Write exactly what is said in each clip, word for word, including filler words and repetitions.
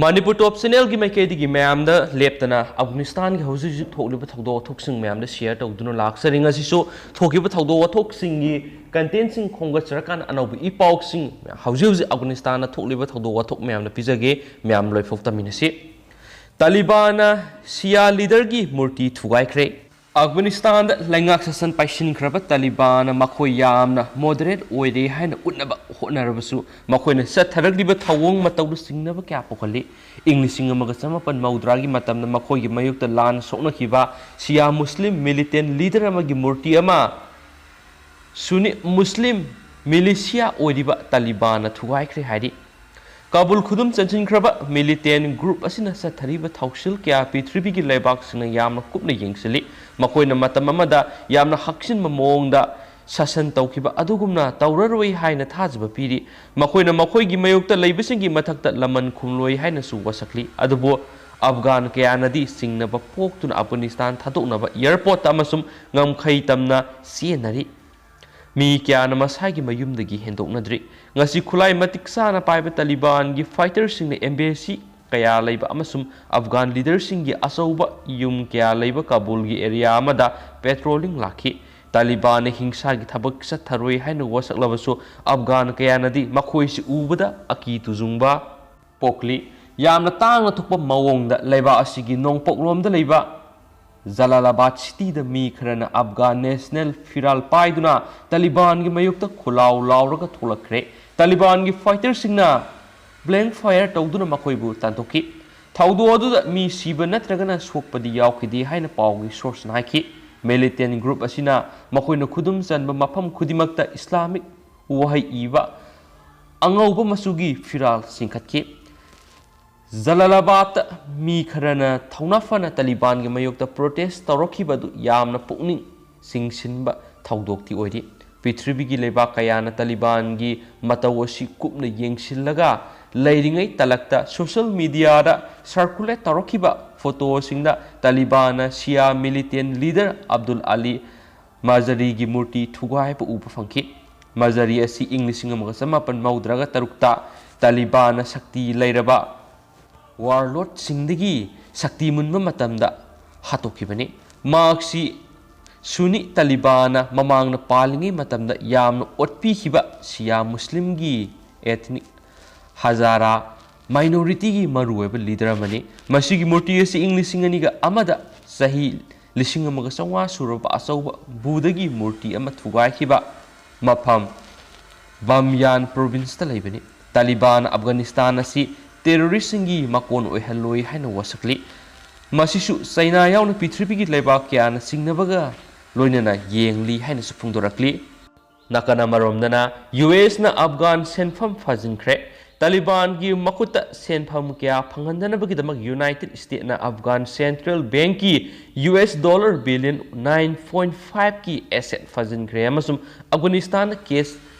ꯃꯅꯤꯄꯨꯔ ꯇꯣꯞ ꯆꯦꯅꯦꯜꯒꯤ ꯃꯥꯏꯀꯩꯗꯒꯤ ꯃꯌꯥꯝꯗ ꯂꯦꯞꯇꯅ ꯑꯐꯒꯥꯅꯤꯁꯇꯥꯟꯒꯤ ꯍꯧꯖꯤꯛ ꯍꯧꯖꯤꯛ ꯊꯣꯛꯂꯤꯕ ꯊꯧꯗꯣꯛ ꯋꯥꯊꯣꯛꯁꯤꯡ ꯃꯌꯥꯝꯗ ꯁꯤꯌꯔ ꯇꯧꯗꯨꯅ ꯂꯥꯛꯆꯔꯤ꯫ ꯉꯁꯤꯁꯨ ꯊꯣꯛꯈꯤꯕ ꯊꯧꯗꯣꯛ ꯋꯥꯊꯣꯛꯁꯤꯡꯒꯤ ꯀꯟꯇꯦꯟꯁꯤꯡ ꯈꯣꯝꯒꯠꯆꯔꯀꯥꯟꯗ ꯑꯅꯧꯕ ꯏ ꯄꯥꯎꯁꯤꯡ ꯍꯧꯖꯤꯛ ꯍꯧꯖꯤꯛ ꯑꯐꯒꯥꯅꯤꯁꯇꯥꯟꯗ ꯊꯣꯛꯂꯤꯕ ꯊꯧꯗꯣꯛ ꯋꯥꯊꯣꯛ ꯃꯌꯥꯝꯗ ꯄꯤꯖꯒꯦ꯫ ꯃꯌꯥꯝ ꯂꯣꯏꯐꯥꯎ ꯇꯝꯃꯤꯟꯅꯁꯤ꯫ ꯇꯥꯂꯤꯕꯥꯟꯅ ꯁꯤꯌꯥ ꯂꯤꯗꯔꯒꯤ ꯃꯨꯔꯇꯤ ꯊꯨꯒꯥꯏꯈ꯭ꯔꯦ꯫ ꯑꯐꯒꯥꯅꯤꯁꯇꯥꯟꯗ ꯂꯩꯉꯥꯛ ꯁꯥꯁꯟ ꯄꯥꯏꯁꯤꯟꯈ꯭ꯔꯕ ꯇꯥꯂꯤꯕꯥꯟꯅ ꯃꯈꯣꯏ ꯌꯥꯝꯅ ꯃꯣꯗꯔꯦꯠ ꯑꯣꯏꯔꯦ ꯍꯥꯏꯅ ꯎꯠꯅꯕ ꯍꯣꯠꯅꯔꯕꯁꯨ, ꯃꯈꯣꯏꯅ ꯆꯠꯊꯔꯛꯂꯤꯕ ꯊꯧꯑꯣꯡ ꯃꯇꯧꯗ ꯆꯤꯡꯅꯕ ꯀꯌꯥ ꯄꯣꯛꯍꯜꯂꯤ꯫ ꯏꯪ ꯂꯤꯁꯤꯡ ꯑꯃꯒ ꯆꯃꯥꯄꯟ ꯃꯧꯗ꯭ꯔꯥꯒꯤ ꯃꯇꯝꯗ ꯃꯈꯣꯏꯒꯤ ꯃꯥꯌꯣꯛꯇ ꯂꯥꯟ ꯁꯣꯛꯅꯈꯤꯕ ꯁꯤꯌꯥ ꯃꯨꯁꯂꯤꯝ ꯃꯤꯂꯤꯇꯦꯟ ꯂꯤꯗꯔ ꯑꯃꯒꯤ ꯃꯨꯔꯇꯤ ꯑꯃ ꯁꯨꯅꯤ ꯃꯨꯁꯂꯤꯝ ꯃꯤꯂꯤꯁꯤꯌꯥ ꯑꯣꯏꯔꯤꯕ ꯇꯥꯂꯤꯕꯥꯟꯅ ꯊꯨꯒꯥꯏꯈ꯭ꯔꯦ ꯍꯥꯏꯔꯤ꯫ ꯀꯥꯕꯨꯜ ꯈꯨꯗꯨꯝ ꯆꯟꯁꯤꯟꯈ꯭ꯔꯕ ꯃꯤꯂꯤꯇꯦꯟ ꯒ꯭ꯔꯨꯞ ꯑꯁꯤꯅ ꯆꯠꯊꯔꯤꯕ ꯊꯧꯁꯤꯜ ꯀꯌꯥ ꯄ꯭ꯔꯤꯊꯤꯕꯤꯒꯤ ꯂꯩꯕꯥꯛꯁꯤꯡꯅ ꯌꯥꯝꯅ ꯀꯨꯞꯅ ꯌꯦꯡꯁꯤꯜꯂꯤ꯫ ꯃꯈꯣꯏꯅ ꯃꯇꯝ ꯑꯃꯗ ꯌꯥꯝꯅ ꯍꯛꯆꯤꯟꯕ ꯃꯑꯣꯡꯗ ꯁꯥꯁꯟ ꯇꯧꯈꯤꯕ ꯑꯗꯨꯒꯨꯝꯅ ꯇꯧꯔꯔꯣꯏ ꯍꯥꯏꯅ ꯊꯥꯖꯕ ꯄꯤꯔꯤ꯫ ꯃꯈꯣꯏꯅ ꯃꯈꯣꯏꯒꯤ ꯃꯥꯌꯣꯛꯇ ꯂꯩꯕꯁꯤꯡꯒꯤ ꯃꯊꯛꯇ ꯂꯃꯟ ꯈꯨꯝꯂꯣꯏ ꯍꯥꯏꯅꯁꯨ ꯋꯥꯁꯛꯂꯤ꯫ ꯑꯗꯨꯕꯨ ꯑꯐꯒꯥꯟ ꯀꯌꯥꯅꯗꯤ ꯆꯤꯡꯅꯕ ꯄꯣꯛꯇꯨꯅ ꯑꯐꯒꯥꯅꯤꯁꯇꯥꯟ ꯊꯥꯗꯣꯛꯅꯕ ꯑꯦꯌꯔꯄꯣꯔꯠꯇ ꯑꯃꯁꯨꯡ ꯉꯝꯈꯩ ꯇꯝꯅ ꯆꯦꯟꯅꯔꯤ꯫ ꯃꯤ ꯀꯌꯥꯅ ꯃꯁꯥꯒꯤ ꯃꯌꯨꯝꯗꯒꯤ ꯍꯦꯟꯗꯣꯛꯅꯗ꯭ꯔꯤ꯫ ꯉꯁꯤ ꯈꯨꯠꯂꯥꯏ ꯃꯇꯤꯛ ꯆꯥꯅ ꯄꯥꯏꯕ ꯇꯥꯂꯤꯕꯥꯟꯒꯤ ꯐꯥꯏꯇꯔꯁꯤꯡꯅ ꯑꯦꯝꯕꯦꯁꯤ ꯀꯌꯥ ꯂꯩꯕ ꯑꯃꯁꯨꯡ ꯑꯐꯒꯥꯟ ꯂꯤꯗꯔꯁꯤꯡꯒꯤ ꯑꯆꯧꯕ ꯌꯨꯝ ꯀꯌꯥ ꯂꯩꯕ ꯀꯥꯕꯨꯜꯒꯤ ꯑꯦꯔꯤꯌꯥ ꯑꯃꯗ ꯄꯦꯇ꯭ꯔꯣꯂꯤꯡ ꯂꯥꯛꯈꯤ꯫ ꯇꯥꯂꯤꯕꯥꯟꯅ ꯍꯤꯡꯁꯥꯒꯤ ꯊꯕꯛ ꯆꯠꯊꯔꯣꯏ ꯍꯥꯏꯅ ꯋꯥꯁꯛꯂꯕꯁꯨ, ꯑꯐꯒꯥꯟ ꯀꯌꯥꯅꯗꯤ ꯃꯈꯣꯏꯁꯤ ꯎꯕꯗ ꯑꯀꯤ ꯇꯨꯖꯨꯡꯕ ꯄꯣꯛꯂꯤ꯫ ꯌꯥꯝꯅ ꯇꯥꯡꯅ ꯊꯣꯛꯄ ꯃꯑꯣꯡꯗ ꯂꯩꯕꯥꯛ ꯑꯁꯤꯒꯤ ꯅꯣꯡꯄꯣꯛꯂꯣꯝꯗ ꯂꯩꯕ ꯖꯂꯥꯂꯥꯕꯥꯗ ꯁꯤꯇꯤꯗ ꯃꯤ ꯈꯔꯅ ꯑꯐꯒꯥꯟ ꯅꯦꯁꯅꯦꯜ ꯐꯤꯔꯥꯜ ꯄꯥꯏꯗꯨꯅ ꯇꯥꯂꯤꯕꯥꯟꯒꯤ ꯃꯥꯌꯣꯛꯇ ꯈꯨꯂꯥꯎ ꯂꯥꯎꯔꯒ ꯊꯣꯛꯂꯛꯈ꯭ꯔꯦ꯫ ꯇꯥꯂꯤꯕꯥꯟꯒꯤ ꯐꯥꯏꯇꯔꯁꯤꯡꯅ ꯕ꯭ꯂꯦꯡ ꯐꯥꯌꯔ ꯇꯧꯗꯨꯅ ꯃꯈꯣꯏꯕꯨ ꯇꯥꯟꯊꯣꯛꯈꯤ꯫ ꯊꯧꯗꯣꯛ ꯑꯗꯨꯗ ꯃꯤ ꯁꯤꯕ ꯅꯠꯇ꯭ꯔꯒꯅ ꯁꯣꯛꯄꯗꯤ ꯌꯥꯎꯈꯤꯗꯦ ꯍꯥꯏꯅ ꯄꯥꯎꯒꯤ ꯁꯣꯔꯁꯅ ꯍꯥꯏꯈꯤ꯫ ꯃꯤꯂꯤꯇꯦꯟ ꯒ꯭ꯔꯨꯞ ꯑꯁꯤꯅ ꯃꯈꯣꯏꯅ ꯈꯨꯗꯨꯝ ꯆꯟꯕ ꯃꯐꯝ ꯈꯨꯗꯤꯡꯃꯛꯇ ꯏꯁꯂꯥꯃꯤꯛ ꯋꯥꯍꯩ ꯏꯕ ꯑꯉꯧꯕ ꯃꯆꯨꯒꯤ ꯐꯤꯔꯥꯜ ꯆꯤꯡꯈꯠꯈꯤ꯫ ꯖꯂꯥꯂꯥꯕꯥꯗꯇ ꯃꯤ ꯈꯔꯅ ꯊꯧꯅꯥ ꯐꯅ ꯇꯥꯂꯤꯕꯥꯟꯒꯤ ꯃꯥꯌꯣꯛꯇ ꯄ꯭ꯔꯣꯇꯦꯁ ꯇꯧꯔꯛꯈꯤꯕ ꯑꯗꯨ ꯌꯥꯝꯅ ꯄꯨꯛꯅꯤꯡ ꯆꯤꯡꯁꯤꯟꯕ ꯊꯧꯗꯣꯛꯇꯤ ꯑꯣꯏꯔꯤ꯫ ꯄ꯭ꯔꯤꯊꯤꯕꯤꯒꯤ ꯂꯩꯕꯥꯛ ꯀꯌꯥꯅ ꯇꯥꯂꯤꯕꯥꯟꯒꯤ ꯃꯇꯧ ꯑꯁꯤ ꯀꯨꯞꯅ ꯌꯦꯡꯁꯤꯜꯂꯒ ꯂꯩꯔꯤꯉꯩ ꯇꯥꯂꯛꯇ ꯁꯣꯁꯤꯌꯦꯜ ꯃꯤꯗꯤꯌꯥꯗ ꯁꯔꯀꯨꯂꯦꯠ ꯇꯧꯔꯛꯈꯤꯕ ꯐꯣꯇꯣꯁꯤꯡꯗ ꯇꯥꯂꯤꯕꯥꯟꯅ ꯁꯤꯌꯥ ꯃꯤꯂꯤꯇꯦꯟ ꯂꯤꯗꯔ ꯑꯕꯗꯨꯜ ꯑꯂꯤ ꯃꯖꯥꯔꯤꯒꯤ ꯃꯨꯔꯇꯤ ꯊꯨꯒꯥꯏꯕ ꯎꯕ ꯐꯪꯈꯤ꯫ ꯃꯖꯥꯔꯤ ꯑꯁꯤ ꯏꯪ ꯂꯤꯁꯤꯡ ꯑꯃꯒ ꯆꯃꯥꯄꯟ ꯃꯧꯗ꯭ꯔꯥꯒ ꯇꯔꯨꯛꯇ ꯇꯥꯂꯤꯕꯥꯟꯅ ꯁꯛꯇꯤ ꯂꯩꯔꯕ warlordꯁꯤꯡꯗꯒꯤ ꯁꯛꯇꯤ ꯃꯨꯟꯕ ꯃꯇꯝꯗ ꯍꯥꯠꯇꯣꯛꯈꯤꯕꯅꯤ꯫ ꯃꯍꯥꯛꯁꯤ ꯁꯨꯅꯤ ꯇꯥꯂꯤꯕꯥꯟꯅ ꯃꯃꯥꯡꯗ ꯄꯥꯜꯂꯤꯉꯩ ꯃꯇꯝꯗ ꯌꯥꯝꯅ ꯑꯣꯠꯄꯤꯈꯤꯕ ꯁꯤꯌꯥ ꯃꯨꯁꯂꯤꯝꯒꯤ ethnic ꯍꯖꯥꯔꯥ minorityꯒꯤ ꯃꯔꯨꯑꯣꯏꯕ leader ꯑꯃꯅꯤ꯫ ꯃꯁꯤꯒꯤ ꯃꯨꯔꯇꯤ ꯑꯁꯤ ꯏꯪ ꯂꯤꯁꯤꯡ ꯑꯅꯤꯒ ꯑꯃꯗ, ꯆꯍꯤ ꯂꯤꯁꯤꯡ ꯑꯃꯒ ꯆꯥꯝꯃꯉꯥ ꯁꯨꯔꯕ ꯑꯆꯧꯕ ꯕꯨꯙꯒꯤ ꯃꯨꯔꯇꯤ ꯑꯃ ꯊꯨꯒꯥꯏꯈꯤꯕ ꯃꯐꯝ ꯕꯥꯃꯤꯌꯥꯟ provinceꯇ ꯂꯩꯕꯅꯤ꯫ ꯇꯥꯂꯤꯕꯥꯟ ꯑꯐꯒꯥꯅꯤꯁꯇꯥꯟ ꯑꯁꯤ terroristꯁꯤꯡꯒꯤ ꯃꯀꯣꯟ ꯑꯣꯏꯍꯜꯂꯣꯏ ꯍꯥꯏꯅ ꯋꯥꯁꯛꯂꯤ꯫ ꯃꯁꯤꯁꯨ ꯆꯩꯅꯥ ꯌꯥꯎꯅ ꯄ꯭ꯔꯤꯊꯤꯕꯤꯒꯤ ꯂꯩꯕꯥꯛ ꯀꯌꯥꯅ ꯆꯤꯡꯅꯕꯒ ꯂꯣꯏꯅꯅ ꯌꯦꯡꯂꯤ ꯍꯥꯏꯅꯁꯨ ꯐꯣꯡꯗꯣꯔꯛꯂꯤ꯫ ꯅꯥꯀꯟ ꯑꯃꯔꯣꯝꯗꯅ, ꯌꯨ ꯑꯦꯁꯅ ꯑꯐꯒꯥꯟ ꯁꯦꯟꯐꯝ ꯐꯥꯖꯤꯟꯈ꯭ꯔꯦ꯫ ꯇꯥꯂꯤꯕꯥꯟꯒꯤ ꯃꯈꯨꯠꯇ ꯁꯦꯟꯐꯝ ꯀꯌꯥ ꯐꯪꯍꯟꯗꯅꯕꯒꯤꯗꯃꯛ ꯌꯨꯅꯥꯏꯇꯦꯗ ꯁ꯭ꯇꯦꯠꯅ ꯑꯐꯒꯥꯟ central bankꯀꯤ U S dollar billion nine point fiveꯀꯤ asset ꯐꯥꯖꯤꯟꯈ꯭ꯔꯦ ꯑꯃꯁꯨꯡ ꯑꯐꯒꯥꯅꯤꯁꯇꯥꯟꯗ cash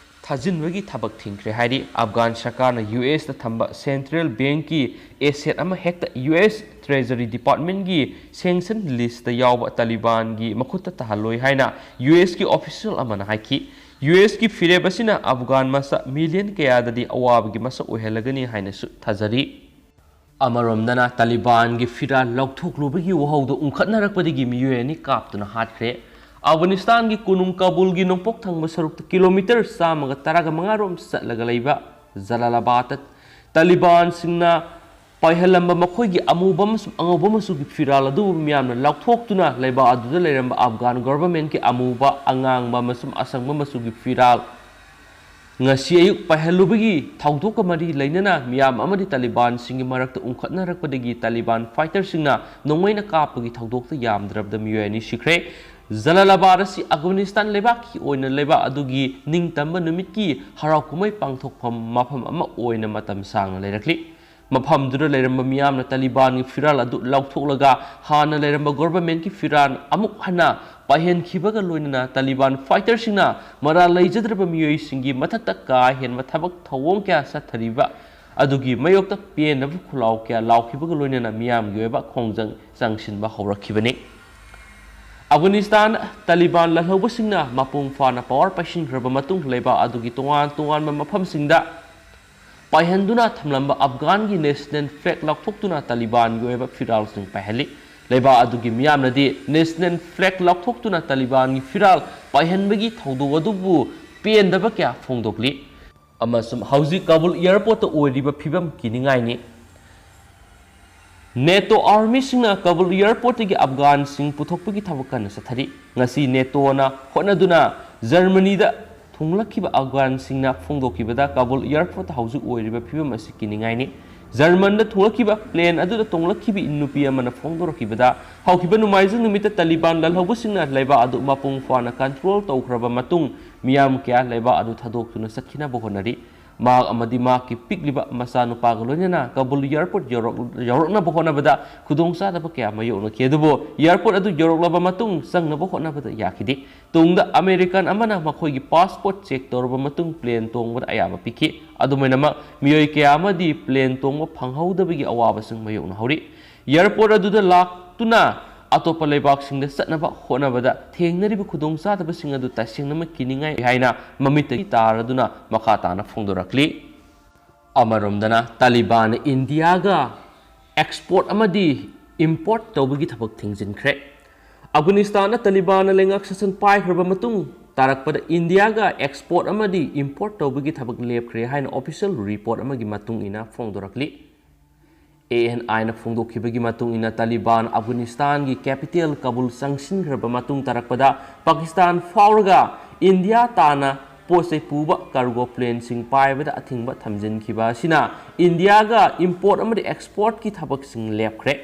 ꯊꯥꯖꯤꯟꯕꯒꯤ ꯊꯕꯛ ꯊꯤꯡꯈ꯭ꯔꯦ ꯍꯥꯏꯔꯤ꯫ ꯑꯐꯒꯥꯟ ꯁꯔꯀꯥꯔꯅ ꯌꯨ ꯑꯦꯁꯇ ꯊꯝꯕ central bankꯀꯤ asset ꯑꯃ ꯍꯦꯛꯇ ꯌꯨ ꯑꯦꯁ Treasury Departmentꯀꯤ sanction listꯇ ꯌꯥꯎꯕ ꯇꯥꯂꯤꯕꯥꯟꯒꯤ ꯃꯈꯨꯠꯇ ꯇꯥꯍꯜꯂꯣꯏ ꯍꯥꯏꯅ ꯌꯨ ꯑꯦꯁꯀꯤ official ꯑꯃꯅ ꯍꯥꯏꯈꯤ꯫ ꯌꯨ ꯑꯦꯁꯀꯤ ꯐꯤꯔꯦꯞ ꯑꯁꯤꯅ ꯑꯐꯒꯥꯟ ꯃꯆꯥ million ꯀꯌꯥꯗꯗꯤ ꯑꯋꯥꯕꯒꯤ ꯃꯁꯛ ꯑꯣꯏꯍꯜꯂꯒꯅꯤ ꯍꯥꯏꯅꯁꯨ ꯊꯥꯖꯔꯤ꯫ ꯑꯃꯔꯣꯝꯗꯅ, ꯇꯥꯂꯤꯕꯥꯟꯒꯤ ꯐꯤꯔꯥꯜ ꯂꯧꯊꯣꯛꯂꯨꯕꯒꯤ ꯋꯥꯍꯧꯗꯣ ꯎꯪꯈꯠꯅꯔꯛꯄꯗꯒꯤ ꯃꯤꯑꯣꯏ ꯑꯅꯤ ꯀꯥꯞꯇꯨꯅ ꯍꯥꯠꯈ꯭ꯔꯦ꯫ ꯑꯐꯒꯥꯅꯤꯁꯇꯥꯟꯒꯤ ꯀꯣꯅꯨꯡ ꯀꯥꯕꯨꯜꯒꯤ ꯅꯣꯡꯄꯣꯛ ꯊꯪꯕ ꯁꯔꯨꯛꯇ kilometre ꯆꯥꯝꯃꯒ ꯇꯔꯥꯃꯉꯥ ꯔꯣꯝ ꯆꯠꯂꯒ ꯂꯩꯕ ꯖꯂꯥꯂꯥꯕꯥꯗꯇ ꯇꯥꯂꯤꯕꯥꯟꯁꯤꯡꯅ ꯄꯥꯏꯍꯜꯂꯝꯕ ꯃꯈꯣꯏꯒꯤ ꯑꯃꯨꯕ ꯑꯃꯁꯨꯡ ꯑꯉꯧꯕ ꯃꯆꯨꯒꯤ ꯐꯤꯔꯥꯜ ꯑꯗꯨꯕꯨ ꯃꯤꯌꯥꯝꯅ ꯂꯧꯊꯣꯛꯇꯨꯅ ꯂꯩꯕꯥꯛ ꯑꯗꯨꯗ ꯂꯩꯔꯝꯕ ꯑꯐꯒꯥꯟ governmentꯀꯤ ꯑꯃꯨꯕ, ꯑꯉꯥꯡꯕ ꯑꯃꯁꯨꯡ ꯑꯁꯪꯕ ꯃꯆꯨꯒꯤ ꯐꯤꯔꯥꯜ ꯉꯁꯤ ꯑꯌꯨꯛ ꯄꯥꯏꯍꯜꯂꯨꯕꯒꯤ ꯊꯧꯗꯣꯛꯀ ꯃꯔꯤ ꯂꯩꯅꯅ ꯃꯤꯌꯥꯝ ꯑꯃꯗꯤ ꯇꯥꯂꯤꯕꯥꯟꯁꯤꯡꯒꯤ ꯃꯔꯛꯇ ꯎꯪꯈꯠꯅꯔꯛꯄꯗꯒꯤ ꯇꯥꯂꯤꯕꯥꯟ fighterꯁꯤꯡꯅ ꯅꯣꯡꯃꯩꯅ ꯀꯥꯞꯄꯒꯤ ꯊꯧꯗꯣꯛꯇ ꯌꯥꯝꯗ꯭ꯔꯕꯗ ꯃꯤꯑꯣꯏ ꯑꯅꯤ ꯁꯤꯈ꯭ꯔꯦ꯫ ꯖꯂꯥꯂꯥꯕꯥꯗ ꯑꯁꯤ ꯑꯐꯒꯥꯅꯤꯁꯇꯥꯟ ꯂꯩꯕꯥꯛꯀꯤ ꯑꯣꯏꯅ ꯂꯩꯕꯥꯛ ꯑꯗꯨꯒꯤ ꯅꯤꯡꯇꯝꯕ ꯅꯨꯃꯤꯠꯀꯤ ꯍꯔꯥꯎ ꯀꯨꯝꯍꯩ ꯄꯥꯡꯊꯣꯛꯐꯝ ꯃꯐꯝ ꯑꯃ ꯑꯣꯏꯅ ꯃꯇꯝ ꯁꯥꯡꯅ ꯂꯩꯔꯛꯂꯤ꯫ ꯃꯐꯝꯗꯨꯗ ꯂꯩꯔꯝꯕ ꯃꯤꯌꯥꯝꯅ ꯇꯥꯂꯤꯕꯥꯟꯒꯤ ꯐꯤꯔꯥꯜ ꯑꯗꯨ ꯂꯧꯊꯣꯛꯂꯒ ꯍꯥꯟꯅ ꯂꯩꯔꯝꯕ governmentꯀꯤ ꯐꯤꯔꯥꯜ ꯑꯃꯨꯛ ꯍꯟꯅ ꯄꯥꯏꯍꯟꯈꯤꯕꯒ ꯂꯣꯏꯅꯅ ꯇꯥꯂꯤꯕꯥꯟ fighterꯁꯤꯡꯅ ꯃꯔꯥꯜ ꯂꯩꯖꯗ꯭ꯔꯕ ꯃꯤꯑꯣꯏꯁꯤꯡꯒꯤ ꯃꯊꯛꯇ ꯀꯥ ꯍꯦꯟꯕ ꯊꯕꯛ ꯊꯧꯑꯣꯡ ꯀꯌꯥ ꯆꯠꯊꯔꯤꯕ ꯑꯗꯨꯒꯤ ꯃꯥꯌꯣꯛꯇ ꯄꯦꯟꯗꯕ ꯈꯨꯜꯂꯥꯎ ꯀꯌꯥ ꯂꯥꯎꯈꯤꯕꯒ ꯂꯣꯏꯅꯅ ꯃꯤꯌꯥꯝꯒꯤ ꯑꯣꯏꯕ ꯈꯣꯡꯖꯪ ꯆꯪꯁꯤꯟꯕ ꯍꯧꯔꯛꯈꯤꯕꯅꯤ꯫ ꯑꯐꯒꯥꯅꯤꯁꯇꯥꯟ ꯇꯥꯂꯤꯕꯥꯟ ꯂꯥꯜꯍꯧꯕꯁꯤꯡꯅ ꯃꯄꯨꯡ ꯐꯥꯅ power ꯄꯥꯏꯁꯤꯟꯈ꯭ꯔꯕ ꯃꯇꯨꯡ ꯂꯩꯕꯥꯛ ꯑꯗꯨꯒꯤ ꯇꯣꯉꯥꯟ ꯇꯣꯉꯥꯟꯕ ꯃꯐꯝꯁꯤꯡꯗ ꯄꯥꯏꯍꯟꯗꯨꯅ ꯊꯝꯂꯝꯕ ꯑꯐꯒꯥꯟꯒꯤ ꯅꯦꯁꯅꯦꯜ ꯐ꯭ꯂꯦꯒ ꯂꯧꯊꯣꯛꯇꯨꯅ ꯇꯥꯂꯤꯕꯥꯟꯒꯤ ꯑꯣꯏꯕ ꯐꯤꯔꯥꯜꯁꯤꯡ ꯄꯥꯏꯍꯜꯂꯤ꯫ ꯂꯩꯕꯥꯛ ꯑꯗꯨꯒꯤ ꯃꯤꯌꯥꯝꯅꯗꯤ ꯅꯦꯁꯅꯦꯜ ꯐ꯭ꯂꯦꯒ ꯂꯧꯊꯣꯛꯇꯨꯅ ꯇꯥꯂꯤꯕꯥꯟꯒꯤ ꯐꯤꯔꯥꯜ ꯄꯥꯏꯍꯟꯕꯒꯤ ꯊꯧꯗꯣꯛ ꯑꯗꯨꯕꯨ ꯄꯦꯟꯗꯕ ꯀꯌꯥ ꯐꯣꯡꯗꯣꯛꯂꯤ꯫ ꯑꯃꯁꯨꯡ ꯍꯧꯖꯤꯛ ꯀꯥꯕꯨꯜ ꯑꯦꯌꯔꯄꯣꯔꯠꯇ ꯑꯣꯏꯔꯤꯕ ꯐꯤꯕꯝ ꯀꯤꯅꯤꯡꯉꯥꯏꯅꯤ꯫ ꯅꯦꯇꯣ ꯑꯥꯔꯃꯤꯁꯤꯡꯅ ꯀꯥꯕꯨꯜ ꯑꯦꯌꯔꯄꯣꯔꯠꯇꯒꯤ ꯑꯐꯒꯥꯟꯁꯤꯡ ꯄꯨꯊꯣꯛꯄꯒꯤ ꯊꯕꯛ ꯀꯟꯅ ꯆꯠꯊꯔꯤ꯫ ꯉꯁꯤ ꯅꯦꯇꯣꯅ ꯍꯣꯠꯅꯗꯨꯅ ꯖꯔꯃꯅꯤꯗ ꯊꯨꯡꯂꯛꯈꯤꯕ ꯑꯐꯒꯥꯟꯁꯤꯡꯅ ꯐꯣꯡꯗꯣꯛꯈꯤꯕꯗ, ꯀꯥꯕꯨꯜ ꯑꯦꯌꯔꯄꯣꯔꯠꯇ ꯍꯧꯖꯤꯛ ꯑꯣꯏꯔꯤꯕ ꯐꯤꯕꯝ ꯑꯁꯤ ꯀꯤꯅꯤꯡꯉꯥꯏꯅꯤ꯫ ꯖꯔꯃꯟꯗ ꯊꯨꯡꯂꯛꯈꯤꯕ ꯄ꯭ꯂꯦꯟ ꯑꯗꯨꯗ ꯇꯣꯡꯂꯛꯈꯤꯕ ꯅꯨꯄꯤ ꯑꯃꯅ ꯐꯣꯡꯗꯣꯔꯛꯈꯤꯕꯗ, ꯍꯧꯈꯤꯕ ꯅꯣꯡꯃꯥꯏꯖꯤꯡ ꯅꯨꯃꯤꯠꯇ ꯇꯥꯂꯤꯕꯥꯟ ꯂꯥꯜꯍꯧꯕꯁꯤꯡꯅ ꯂꯩꯕꯥꯛ ꯑꯗꯨ ꯃꯄꯨꯡ ꯐꯥꯅ ꯀꯟꯇ꯭ꯔꯣꯜ ꯇꯧꯈ꯭ꯔꯕ ꯃꯇꯨꯡ, ꯃꯤꯌꯥꯝ ꯀꯌꯥ ꯂꯩꯕꯥꯛ ꯑꯗꯨ ꯊꯥꯗꯣꯛꯇꯨꯅ ꯆꯠꯈꯤꯅꯕ ꯍꯣꯠꯅꯔꯤ꯫ ꯃꯍꯥꯛ ꯑꯃꯗꯤ ꯃꯍꯥꯛꯀꯤ ꯄꯤꯛꯂꯤꯕ ꯃꯆꯥꯅꯨꯄꯥꯒ ꯂꯣꯏꯅꯅ ꯀꯥꯕꯨꯜ ꯑꯦꯌꯔꯄꯣꯔꯠ ꯌꯧꯔꯛ-, ꯌꯧꯔꯛꯅꯕ ꯍꯣꯠꯅꯕꯗ ꯈꯨꯗꯣꯡꯆꯥꯗꯕ ꯀꯌꯥ ꯃꯥꯌꯣꯛꯅꯈꯤ꯫ ꯑꯗꯨꯕꯨ ꯑꯦꯌꯔꯄꯣꯔꯠ ꯑꯗꯨ ꯌꯧꯔꯛꯂꯕ ꯃꯇꯨꯡ ꯆꯪꯅꯕ ꯍꯣꯠꯅꯕꯗ ꯌꯥꯈꯤꯗꯦ꯫ ꯇꯨꯡꯗ ꯑꯃꯦꯔꯤꯀꯥꯟ ꯑꯃꯅ ꯃꯈꯣꯏꯒꯤ ꯄꯥꯁꯄꯣꯔꯠ ꯆꯦꯛ ꯇꯧꯔꯕ ꯃꯇꯨꯡ ꯄ꯭ꯂꯦꯟ ꯇꯣꯡꯕꯗ ꯑꯌꯥꯕ ꯄꯤꯈꯤ꯫ ꯑꯗꯨꯃꯥꯏꯅꯃꯛ, ꯃꯤꯑꯣꯏ ꯀꯌꯥ ꯑꯃꯗꯤ ꯄ꯭ꯂꯦꯟ ꯇꯣꯡꯕ ꯐꯪꯍꯧꯗꯕꯒꯤ ꯑꯋꯥꯕꯁꯤꯡ ꯃꯥꯌꯣꯛꯅꯍꯧꯔꯤ꯫ ꯑꯦꯌꯔꯄꯣꯔꯠ ꯑꯗꯨꯗ ꯂꯥꯛꯇꯨꯅ ꯑꯇꯣꯞꯄ ꯂꯩꯕꯥꯛꯁꯤꯡꯗ ꯆꯠꯅꯕ ꯍꯣꯠꯅꯕꯗ ꯊꯦꯡꯅꯔꯤꯕ ꯈꯨꯗꯣꯡꯆꯥꯗꯕꯁꯤꯡ ꯑꯗꯨ ꯇꯁꯦꯡꯅꯃꯛ ꯀꯤꯅꯤꯡꯉꯥꯏ ꯍꯥꯏꯅ ꯃꯃꯤꯠꯇꯒꯤ ꯇꯥꯔꯗꯨꯅ ꯃꯈꯥ ꯇꯥꯅ ꯐꯣꯡꯗꯣꯔꯛꯂꯤ꯫ ꯑꯃꯔꯣꯝꯗꯅ, ꯇꯥꯂꯤꯕꯥꯟꯅ ꯏꯟꯗꯤꯌꯥꯒ ꯑꯦꯛꯁꯄꯣꯔꯠ ꯑꯃꯗꯤ ꯏꯝꯄꯣꯔꯠ ꯇꯧꯕꯒꯤ ꯊꯕꯛ ꯊꯤꯡꯖꯤꯟꯈ꯭ꯔꯦ꯫ ꯑꯐꯒꯥꯅꯤꯁꯇꯥꯟꯗ ꯇꯥꯂꯤꯕꯥꯟꯅ ꯂꯩꯉꯥꯛ ꯁꯥꯁꯟ ꯄꯥꯏꯈ꯭ꯔꯕ ꯃꯇꯨꯡ ꯇꯥꯔꯛꯄꯗ ꯏꯟꯗꯤꯌꯥꯒ ꯑꯦꯛꯁꯄꯣꯔꯠ ꯑꯃꯗꯤ ꯏꯝꯄꯣꯔꯠ ꯇꯧꯕꯒꯤ ꯊꯕꯛ ꯂꯦꯞꯈ꯭ꯔꯦ ꯍꯥꯏꯅ ꯑꯣꯐꯤꯁꯤꯌꯦꯜ ꯔꯤꯄꯣꯔꯠ ꯑꯃꯒꯤ ꯃꯇꯨꯡ ꯏꯟꯅ ꯐꯣꯡꯗꯣꯔꯛꯂꯤ꯫ ꯑꯦ ꯑꯦꯟ ꯑꯥꯏꯅ ꯐꯣꯡꯗꯣꯛꯈꯤꯕꯒꯤ ꯃꯇꯨꯡ ꯏꯟꯅ, ꯇꯥꯂꯤꯕꯥꯟ ꯑꯐꯒꯥꯅꯤꯁꯇꯥꯟꯒꯤ ꯀꯦꯄꯤꯇꯦꯜ ꯀꯥꯕꯨꯜ ꯆꯪꯁꯤꯟꯈ꯭ꯔꯕ ꯃꯇꯨꯡ ꯇꯥꯔꯛꯄꯗ ꯄꯥꯀꯤꯁꯇꯥꯟ ꯐꯥꯎꯔꯒ ꯏꯟꯗꯤꯌꯥ ꯇꯥꯟꯅ ꯄꯣꯠ ꯆꯩ ꯄꯨꯕ ꯀꯥꯔꯒꯣ ꯄ꯭ꯂꯦꯟꯁꯤꯡ ꯄꯥꯏꯕꯗ ꯑꯊꯤꯡꯕ ꯊꯝꯖꯤꯟꯈꯤꯕ ꯑꯁꯤꯅ ꯏꯟꯗꯤꯌꯥꯒ ꯏꯝꯄꯣꯔꯠ ꯑꯃꯗꯤ ꯑꯦꯛꯁꯄꯣꯔꯠꯀꯤ ꯊꯕꯛꯁꯤꯡ ꯂꯦꯞꯈ꯭ꯔꯦ꯫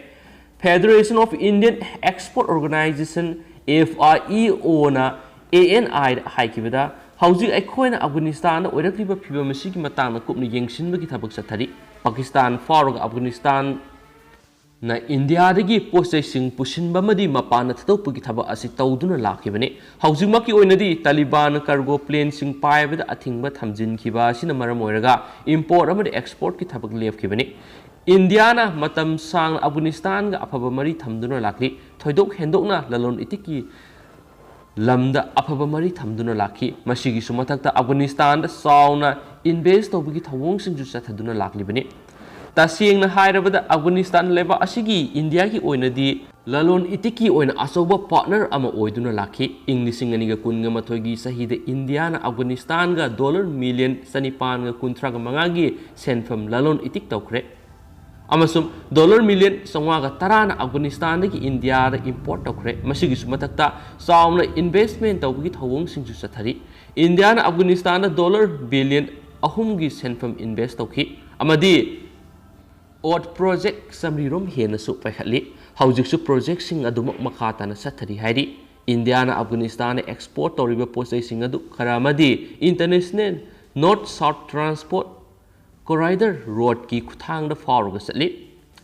Federation of Indian Export Organization, F I E O, ꯅ ꯑꯦ ꯑꯦꯟ ꯑꯥꯏꯗ ꯍꯥꯏꯈꯤꯕꯗ, ꯍꯧꯖꯤꯛ ꯑꯩꯈꯣꯏꯅ ꯑꯐꯒꯥꯅꯤꯁꯇꯥꯟꯗ ꯑꯣꯏꯔꯛꯂꯤꯕ ꯐꯤꯕꯝ ꯑꯁꯤꯒꯤ ꯃꯇꯥꯡꯗ ꯀꯨꯞꯅ ꯌꯦꯡꯁꯤꯟꯕꯒꯤ ꯊꯕꯛ ꯆꯠꯊꯔꯤ꯫ ꯄꯥꯀꯤꯁꯇꯥꯟ ꯐꯥꯎꯔꯒ ꯑꯐꯒꯥꯅꯤꯁꯇꯥꯟꯅ ꯏꯟꯗꯤꯌꯥꯗꯒꯤ ꯄꯣꯠ ꯆꯩꯁꯤꯡ ꯄꯨꯁꯤꯟꯕ ꯑꯃꯗꯤ ꯃꯄꯥꯟꯗ ꯊꯥꯗꯣꯛꯄꯒꯤ ꯊꯕꯛ ꯑꯁꯤ ꯇꯧꯗꯨꯅ ꯂꯥꯛꯈꯤꯕꯅꯤ꯫ ꯍꯧꯖꯤꯛꯃꯛꯀꯤ ꯑꯣꯏꯅꯗꯤ ꯇꯥꯂꯤꯕꯥꯟꯅ ꯀꯥꯔꯒꯣ ꯄ꯭ꯂꯦꯟꯁꯤꯡ ꯄꯥꯏꯕꯗ ꯑꯊꯤꯡꯕ ꯊꯝꯖꯤꯟꯈꯤꯕ ꯑꯁꯤꯅ ꯃꯔꯝ ꯑꯣꯏꯔꯒ ꯏꯝꯄꯣꯔꯠ ꯑꯃꯗꯤ ꯑꯦꯛꯁꯄꯣꯔꯠꯀꯤ ꯊꯕꯛ ꯂꯦꯞꯈꯤꯕꯅꯤ꯫ ꯏꯟꯗꯤꯌꯥꯅ ꯃꯇꯝ ꯁꯥꯡꯅ ꯑꯐꯒꯥꯅꯤꯁꯇꯥꯟꯒ ꯑꯐꯕ ꯃꯔꯤ ꯊꯝꯗꯨꯅ ꯂꯥꯛꯂꯤ꯫ ꯊꯣꯏꯗꯣꯛ ꯍꯦꯟꯗꯣꯛꯅ ꯂꯂꯣꯟ ꯏꯇꯤꯛꯀꯤ ꯂꯝꯗ ꯑꯐꯕ ꯃꯔꯤ ꯊꯝꯗꯨꯅ ꯂꯥꯛꯈꯤ꯫ ꯃꯁꯤꯒꯤꯁꯨ ꯃꯊꯛꯇ, ꯑꯐꯒꯥꯅꯤꯁꯇꯥꯟꯗ ꯆꯥꯎꯅ ꯏꯟꯚꯦꯁ ꯇꯧꯕꯒꯤ ꯊꯧꯑꯣꯡꯁꯤꯡꯁꯨ ꯆꯠꯊꯗꯨꯅ ꯂꯥꯛꯂꯤꯕꯅꯤ꯫ ꯇꯁꯦꯡꯅ ꯍꯥꯏꯔꯕꯗ, ꯑꯐꯒꯥꯅꯤꯁꯇꯥꯟ ꯂꯩꯕꯥꯛ ꯑꯁꯤꯒꯤ ꯏꯟꯗꯤꯌꯥꯒꯤ ꯑꯣꯏꯅꯗꯤ ꯂꯂꯣꯟ ꯏꯇꯤꯛꯀꯤ ꯑꯣꯏꯅ ꯑꯆꯧꯕ ꯄꯥꯔꯠꯅꯔ ꯑꯃ ꯑꯣꯏꯗꯨꯅ ꯂꯥꯛꯈꯤ꯫ ꯏꯪ ꯂꯤꯁꯤꯡ ꯑꯅꯤꯒ ꯀꯨꯟꯒ ꯃꯥꯊꯣꯏꯒꯤ ꯆꯍꯤꯗ ꯏꯟꯗꯤꯌꯥꯅ ꯑꯐꯒꯥꯅꯤꯁꯇꯥꯟꯒ ꯗꯣꯂꯔ ꯃꯤꯂꯤꯌꯟ ꯆꯅꯤꯄꯥꯟꯒ ꯀꯨꯟꯊ꯭ꯔꯥꯒ ꯃꯉꯥꯒꯤ ꯁꯦꯟꯐꯝ ꯂꯂꯣꯟ ꯏꯇꯤꯛ ꯇꯧꯈ꯭ꯔꯦ꯫ ꯑꯃꯁꯨꯡ ꯗꯣꯂꯔ ꯃꯤꯂꯤꯌꯟ ꯆꯥꯝꯃꯉꯥꯒ ꯇꯔꯥꯅ ꯑꯐꯒꯥꯅꯤꯁꯇꯥꯟꯗꯒꯤ ꯏꯟꯗꯤꯌꯥꯗ ꯏꯝꯄꯣꯔꯠ ꯇꯧꯈ꯭ꯔꯦ꯫ ꯃꯁꯤꯒꯤꯁꯨ ꯃꯊꯛꯇ ꯆꯥꯎꯅ ꯏꯟꯚꯦꯁꯃꯦꯟ ꯇꯧꯕꯒꯤ ꯊꯧꯑꯣꯡꯁꯤꯡꯁꯨ ꯆꯠꯊꯔꯤ꯫ ꯏꯟꯗꯤꯌꯥꯅ ꯑꯐꯒꯥꯅꯤꯁꯇꯥꯟꯗ ꯗꯣꯂꯔ ꯕꯤꯂꯤꯌꯟ ꯑꯍꯨꯝꯒꯤ ꯁꯦꯟꯐꯝ ꯏꯟꯚꯦꯁ ꯇꯧꯈꯤ ꯑꯃꯗꯤ ꯑꯣꯠ ꯄ꯭ꯔꯣꯖꯦꯛ ꯆꯥꯃꯔꯤꯔꯣꯝ ꯍꯦꯟꯅꯁꯨ ꯄꯥꯏꯈꯠꯂꯤ꯫ ꯍꯧꯖꯤꯛꯁꯨ ꯄ꯭ꯔꯣꯖꯦꯛꯁꯤꯡ ꯑꯗꯨꯃꯛ ꯃꯈꯥ ꯇꯥꯅ ꯆꯠꯊꯔꯤ ꯍꯥꯏꯔꯤ꯫ ꯏꯟꯗꯤꯌꯥꯅ ꯑꯐꯒꯥꯅꯤꯁꯇꯥꯟꯗ ꯑꯦꯛꯁꯄꯣꯔꯠ ꯇꯧꯔꯤꯕ ꯄꯣꯠꯆꯩꯁꯤꯡ ꯑꯗꯨ ꯈꯔ ꯑꯃꯗꯤ ꯏꯟꯇꯔꯅꯦꯁꯅꯦꯜ ꯅꯣꯔꯠ ꯁꯥꯎꯠ ꯇ꯭ꯔꯥꯟꯁꯄꯣꯔꯠ ꯀꯣꯔꯥꯏꯗꯔ ꯔꯣꯗꯀꯤ ꯈꯨꯠꯊꯥꯡꯗ ꯐꯥꯎꯔꯒ ꯆꯠꯂꯤ꯫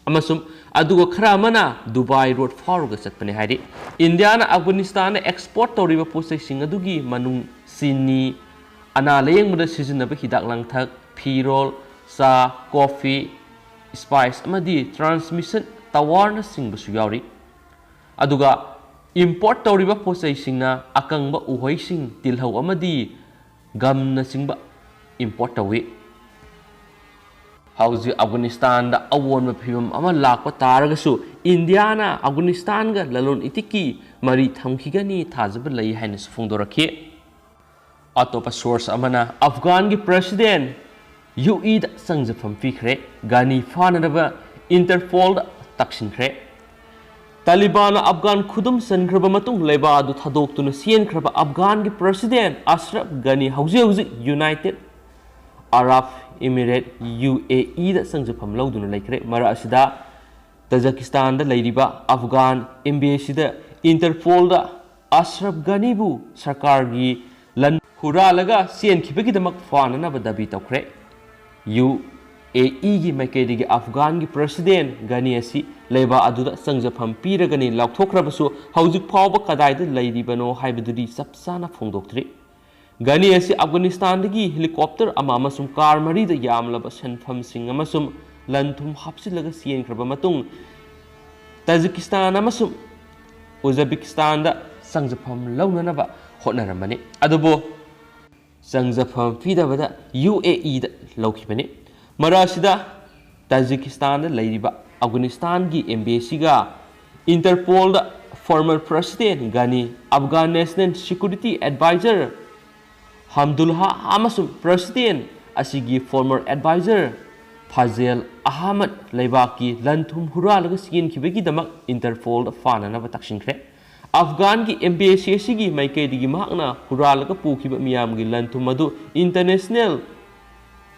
ꯑꯃꯁꯨꯡ ꯑꯗꯨꯒ ꯈꯔ ꯑꯃꯅ ꯗꯨꯕꯥꯏ ꯔꯣꯗ ꯐꯥꯎꯔꯒ ꯆꯠꯄꯅꯤ ꯍꯥꯏꯔꯤ꯫ ꯏꯟꯗꯤꯌꯥꯅ ꯑꯐꯒꯥꯅꯤꯁꯇꯥꯟꯗ ꯑꯦꯛꯁꯄꯣꯔꯠ ꯇꯧꯔꯤꯕ ꯄꯣꯠꯆꯩꯁꯤꯡ ꯑꯗꯨꯒꯤ ꯃꯅꯨꯡ ꯆꯤꯅꯤ, ꯑꯅꯥ ꯂꯥꯌꯦꯡꯕꯗ ꯁꯤꯖꯤꯟꯅꯕ ꯍꯤꯗꯥꯛ ꯂꯥꯡꯊꯛ, ꯐꯤꯔꯣꯜ, ꯆꯥ, ꯀꯣꯐꯤ, ꯁ꯭ꯄꯥꯏꯁ ꯑꯃꯗꯤ ꯇ꯭ꯔꯥꯟꯁꯃꯤꯁꯟ ꯇꯋꯥꯔꯅꯆꯤꯡꯕꯁꯨ ꯌꯥꯎꯔꯤ꯫ ꯑꯗꯨꯒ ꯏꯝꯄꯣꯔꯠ ꯇꯧꯔꯤꯕ ꯄꯣꯠꯆꯩꯁꯤꯡꯅ ꯑꯀꯪꯕ ꯎꯍꯩꯁꯤꯡ, ꯇꯤꯜꯍꯧ ꯑꯃꯗꯤ ꯒꯝꯅꯆꯤꯡꯕ ꯏꯝꯄꯣꯔꯠ ꯇꯧꯏ꯫ ꯍꯧꯖꯤꯛ ꯑꯐꯒꯥꯅꯤꯁꯇꯥꯟꯗ ꯑꯑꯣꯟꯕ ꯐꯤꯕꯝ ꯑꯃ ꯂꯥꯛꯄ ꯇꯥꯔꯒꯁꯨ, ꯏꯟꯗꯤꯌꯥꯅ ꯑꯐꯒꯥꯅꯤꯁꯇꯥꯟꯒ ꯂꯂꯣꯟ ꯏꯇꯤꯛꯀꯤ ꯃꯔꯤ ꯊꯝꯈꯤꯒꯅꯤ ꯊꯥꯖꯕ ꯂꯩ ꯍꯥꯏꯅꯁꯨ ꯐꯣꯡꯗꯣꯔꯛꯈꯤ꯫ ꯑꯇꯣꯞꯄ ꯁꯣꯔꯁ ꯑꯃꯅ ꯑꯐꯒꯥꯟꯒꯤ ꯄ꯭ꯔꯦꯁꯤꯗꯦꯟ ꯌꯨ ꯏꯗ ꯆꯪꯖꯐꯝ ꯄꯤꯈ꯭ꯔꯦ꯫ ꯒꯅꯤ ꯐꯥꯅꯅꯕ ꯏꯟꯇꯔꯄꯣꯜꯗ ꯇꯛꯁꯤꯟꯈ꯭ꯔꯦ꯫ ꯇꯥꯂꯤꯕꯥꯟꯅ ꯑꯐꯒꯥꯟ ꯈꯨꯗꯨꯝ ꯆꯟꯈ꯭ꯔꯕ ꯃꯇꯨꯡ, ꯂꯩꯕꯥꯛ ꯑꯗꯨ ꯊꯥꯗꯣꯛꯇꯨꯅ ꯆꯦꯟꯈ꯭ꯔꯕ ꯑꯐꯒꯥꯟꯒꯤ ꯄ꯭ꯔꯦꯁꯤꯗꯦꯟ ꯑꯁꯔꯐ ꯒꯅꯤ ꯍꯧꯖꯤꯛ ꯍꯧꯖꯤꯛ ꯌꯨꯅꯥꯏꯇꯦꯗ ꯑꯔꯥꯕ ꯏꯃꯤꯔꯦꯠ, ꯌꯨ ꯑꯦ ꯏꯗ ꯆꯪꯖꯐꯝ ꯂꯧꯗꯨꯅ ꯂꯩꯈ꯭ꯔꯦ꯫ ꯃꯔꯛ ꯑꯁꯤꯗ ꯇꯥꯖꯤꯀꯤꯁꯇꯥꯟꯗ ꯂꯩꯔꯤꯕ ꯑꯐꯒꯥꯟ ꯑꯦꯝꯕꯦꯁꯤꯗ ꯏꯟꯇꯔꯄꯣꯜꯗ ꯑꯁꯔꯐ ꯒꯅꯤꯕꯨ ꯁꯔꯀꯥꯔꯒꯤ ꯂꯟ ꯍꯨꯔꯥꯜꯂꯒ ꯆꯦꯟꯈꯤꯕꯒꯤꯗꯃꯛ ꯐꯥꯅꯅꯕ ꯗꯥꯕꯤ ꯇꯧꯈ꯭ꯔꯦ꯫ ꯌꯨ ꯑꯦ ꯏꯒꯤ ꯃꯥꯏꯀꯩꯗꯒꯤ ꯑꯐꯒꯥꯟꯒꯤ ꯄ꯭ꯔꯦꯁꯤꯗꯦꯟ ꯒꯅꯤ ꯑꯁꯤ ꯂꯩꯕꯥꯛ ꯑꯗꯨꯗ ꯆꯪꯖꯐꯝ ꯄꯤꯔꯒꯅꯤ ꯂꯥꯎꯊꯣꯛꯈ꯭ꯔꯕꯁꯨ, ꯍꯧꯖꯤꯛ ꯐꯥꯎꯕ ꯀꯗꯥꯏꯗ ꯂꯩꯔꯤꯕꯅꯣ ꯍꯥꯏꯕꯗꯨꯗꯤ ꯆꯞ ꯆꯥꯅ ꯐꯣꯡꯗꯣꯛꯇ꯭ꯔꯤ꯫ ꯒꯅꯤ ꯑꯁꯤ ꯑꯐꯒꯥꯅꯤꯁꯇꯥꯟꯗꯒꯤ ꯍꯦꯂꯤꯀꯣꯞꯇꯔ ꯑꯃ ꯑꯃꯁꯨꯡ ꯀꯥꯔ ꯃꯔꯤꯗ ꯌꯥꯝꯂꯕ ꯁꯦꯟꯐꯝꯁꯤꯡ ꯑꯃꯁꯨꯡ ꯂꯟ ꯊꯨꯝ ꯍꯥꯞꯆꯤꯜꯂꯒ ꯆꯦꯟꯈ꯭ꯔꯕ ꯃꯇꯨꯡ, ꯇꯥꯖꯤꯀꯤꯁꯇꯥꯟ ꯑꯃꯁꯨꯡ ꯎꯖꯕꯦꯀꯤꯁꯇꯥꯟꯗ ꯆꯪꯖꯐꯝ ꯂꯧꯅꯅꯕ ꯍꯣꯠꯅꯔꯝꯕꯅꯤ꯫ ꯑꯗꯨꯕꯨ ꯆꯪꯖꯐꯝ ꯄꯤꯗꯕꯗ ꯌꯨ ꯑꯦ ꯏꯗ ꯂꯧꯈꯤꯕꯅꯤ꯫ ꯃꯔꯛ ꯑꯁꯤꯗ ꯇꯥꯖꯤꯀꯤꯁꯇꯥꯟꯗ ꯂꯩꯔꯤꯕ ꯑꯐꯒꯥꯅꯤꯁꯇꯥꯟꯒꯤ ꯑꯦꯝꯕꯦꯁꯤꯒ ꯏꯟꯇꯔꯄꯣꯜꯗ former president ꯒꯅꯤ, Afghan National Security Advisor ꯍꯝꯗꯨꯜꯍꯥ ꯑꯃꯁꯨꯡ president ꯑꯁꯤꯒꯤ former advisor ꯐꯥꯖꯦꯜ ꯑꯍꯃꯗ ꯂꯩꯕꯥꯛꯀꯤ ꯂꯟ ꯊꯨꯝ ꯍꯨꯔꯥꯜꯂꯒ ꯆꯦꯟꯈꯤꯕꯒꯤꯗꯃꯛ ꯏꯟꯇꯔꯄꯣꯜꯗ ꯐꯥꯅꯅꯕ ꯇꯛꯁꯤꯟꯈ꯭ꯔꯦ꯫ ꯑꯐꯒꯥꯟꯒꯤ ꯑꯦꯝꯕꯦꯁꯤ ꯑꯁꯤꯒꯤ ꯃꯥꯏꯀꯩꯗꯒꯤ ꯃꯍꯥꯛꯅ ꯍꯨꯔꯥꯜꯂꯒ ꯄꯨꯈꯤꯕ ꯃꯤꯌꯥꯝꯒꯤ ꯂꯟ ꯊꯨꯝ ꯑꯗꯨ ꯏꯟꯇꯔꯅꯦꯁꯅꯦꯜ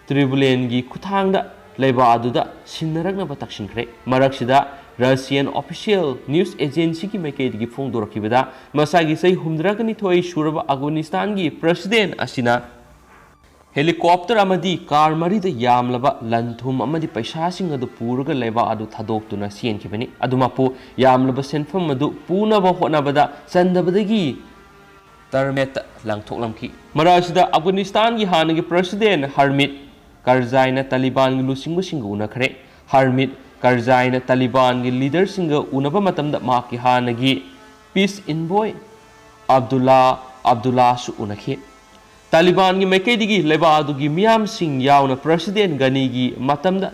ꯇ꯭ꯔꯤꯕꯨꯅꯦꯜꯒꯤ ꯈꯨꯠꯊꯥꯡꯗ ꯂꯩꯕꯥꯛ ꯑꯗꯨꯗ ꯁꯤꯟꯅꯔꯛꯅꯕ ꯇꯛꯁꯤꯟꯈ꯭ꯔꯦ꯫ ꯃꯔꯛꯁꯤꯗ Russian official news agency ꯒꯤ ꯃꯥꯏꯀꯩꯗꯒꯤ ꯐꯣꯡꯗꯣꯔꯛꯈꯤꯕꯗ, ꯃꯁꯥꯒꯤ ꯆꯍꯤ ꯍꯨꯝꯗ꯭ꯔꯥꯒ ꯅꯤꯊꯣꯏ ꯁꯨꯔꯕ ꯑꯐꯒꯥꯅꯤꯁꯇꯥꯟꯒꯤ president ꯑꯁꯤꯅ helicopter ꯑꯃꯗꯤ car ꯃꯔꯤꯗ ꯌꯥꯝꯂꯕ ꯂꯟ ꯊꯨꯝ ꯑꯃꯗꯤ ꯄꯩꯁꯥꯁꯤꯡ ꯑꯗꯨ ꯄꯨꯔꯒ ꯂꯩꯕꯥꯛ ꯑꯗꯨ ꯊꯥꯗꯣꯛꯇꯨꯅ ꯆꯦꯟꯈꯤꯕꯅꯤ꯫ ꯑꯗꯨꯃꯛꯄꯨ, ꯌꯥꯝꯂꯕ ꯁꯦꯟꯐꯝ ꯑꯗꯨ ꯄꯨꯅꯕ ꯍꯣꯠꯅꯕꯗ ꯆꯟꯗꯕꯗꯒꯤ ꯇꯔꯃꯦꯠꯇ ꯂꯪꯊꯣꯛꯂꯝꯈꯤ꯫ ꯃꯔꯛ ꯑꯁꯤꯗ ꯑꯐꯒꯥꯅꯤꯁꯇꯥꯟꯒꯤ ꯍꯥꯟꯅꯒꯤ president ꯍꯥꯃꯤꯗ ꯀꯔꯖꯥꯏꯅ ꯇꯥꯂꯤꯕꯥꯟꯒꯤ ꯂꯨꯆꯤꯡꯕꯁꯤꯡꯒ ꯎꯅꯈ꯭ꯔꯦ꯫ ꯍꯥꯃꯤꯗ ꯀꯔꯖꯥꯏꯅ ꯇꯥꯂꯤꯕꯥꯟꯒꯤ leader ꯁꯤꯡꯒ ꯎꯅꯕ ꯃꯇꯝꯗ ꯃꯍꯥꯛꯀꯤ ꯍꯥꯟꯅꯒꯤ peace envoy ꯑꯕꯗꯨꯜꯂꯥ ꯑꯕꯗꯨꯜꯂꯥꯁꯨ ꯎꯅꯈꯤ꯫ ꯇꯥꯂꯤꯕꯥꯟꯒꯤ ꯃꯥꯏꯀꯩꯗꯒꯤ ꯂꯩꯕꯥꯛ ꯑꯗꯨꯒꯤ ꯃꯤꯌꯥꯝꯁꯤꯡ ꯌꯥꯎꯅ president ꯒꯅꯤꯒꯤ ꯃꯇꯝꯗ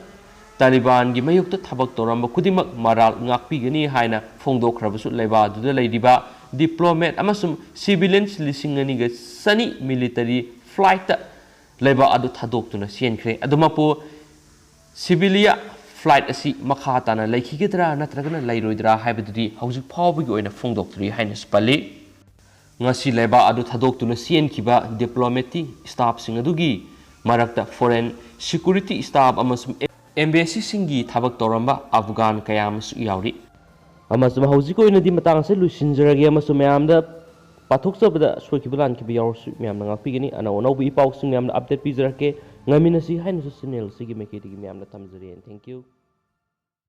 ꯇꯥꯂꯤꯕꯥꯟꯒꯤ ꯃꯥꯌꯣꯛꯇ ꯊꯕꯛ ꯇꯧꯔꯝꯕ ꯈꯨꯗꯤꯡꯃꯛ ꯃꯔꯥꯜ ꯉꯥꯛꯄꯤꯒꯅꯤ ꯍꯥꯏꯅ ꯐꯣꯡꯗꯣꯛꯈ꯭ꯔꯕꯁꯨ, ꯂꯩꯕꯥꯛ ꯑꯗꯨꯗ ꯂꯩꯔꯤꯕ diplomat ꯑꯃꯁꯨꯡ civilians ꯂꯤꯁꯤꯡ ꯑꯅꯤꯒ ꯆꯅꯤ military flight ꯇ ꯂꯩꯕꯥꯛ ꯑꯗꯨ ꯊꯥꯗꯣꯛꯇꯨꯅ ꯆꯦꯟꯈ꯭ꯔꯦ꯫ ꯑꯗꯨꯃꯛꯄꯨ, ꯁꯤꯕꯤꯂꯤꯌꯥ flight ꯑꯁꯤ ꯃꯈꯥ ꯇꯥꯅ ꯂꯩꯈꯤꯒꯗ꯭ꯔꯥ ꯅꯠꯇ꯭ꯔꯒꯅ ꯂꯩꯔꯣꯏꯗ꯭ꯔꯥ ꯍꯥꯏꯕꯗꯨꯗꯤ ꯍꯧꯖꯤꯛ ꯐꯥꯎꯕꯒꯤ ꯑꯣꯏꯅ ꯐꯣꯡꯗꯣꯛꯇ꯭ꯔꯤ ꯍꯥꯏꯅꯁꯨ ꯄꯜꯂꯤ꯫ ꯉꯁꯤ ꯂꯩꯕꯥꯛ ꯑꯗꯨ ꯊꯥꯗꯣꯛꯇꯨꯅ ꯆꯦꯟꯈꯤꯕ diplomatic staff ꯁꯤꯡ ꯑꯗꯨꯒꯤ ꯃꯔꯛꯇ foreign security staff ꯑꯃꯁꯨꯡ embassy ꯁꯤꯡꯒꯤ ꯊꯕꯛ ꯇꯧꯔꯝꯕ ꯑꯐꯒꯥꯟ ꯀꯌꯥ ꯑꯃꯁꯨ ꯌꯥꯎꯔꯤ꯫ ꯑꯃꯁꯨꯡ ꯍꯧꯖꯤꯛꯀꯤ ꯑꯣꯏꯅꯗꯤ ꯃꯇꯥꯡ ꯑꯁꯤ ꯂꯣꯏꯁꯤꯟꯖꯔꯒꯦ, ꯑꯃꯁꯨꯡ ꯃꯌꯥꯝꯗ ꯄꯥꯊꯣꯛꯆꯕꯗ ꯁꯣꯏꯈꯤꯕ ꯂꯥꯟꯈꯤꯕ ꯌꯥꯎꯔꯁꯨ ꯃꯌꯥꯝꯅ ꯉꯥꯛꯄꯤꯒꯅꯤ꯫ ꯑꯅꯧ ꯑꯅꯧꯕ ꯏ ꯄꯥꯎꯁꯤꯡ ꯃꯌꯥꯝꯅ update ꯄꯤꯖꯔꯛꯀꯦ꯫ ꯉꯥꯏꯃꯤꯟꯅꯁꯤ ꯍꯥꯏꯅꯁꯨ channel ꯑꯁꯤꯒꯤ ꯃꯥꯏꯀꯩꯗꯒꯤ ꯃꯌꯥꯝꯅ ꯊꯝꯖꯔꯤ꯫ And thank you꯫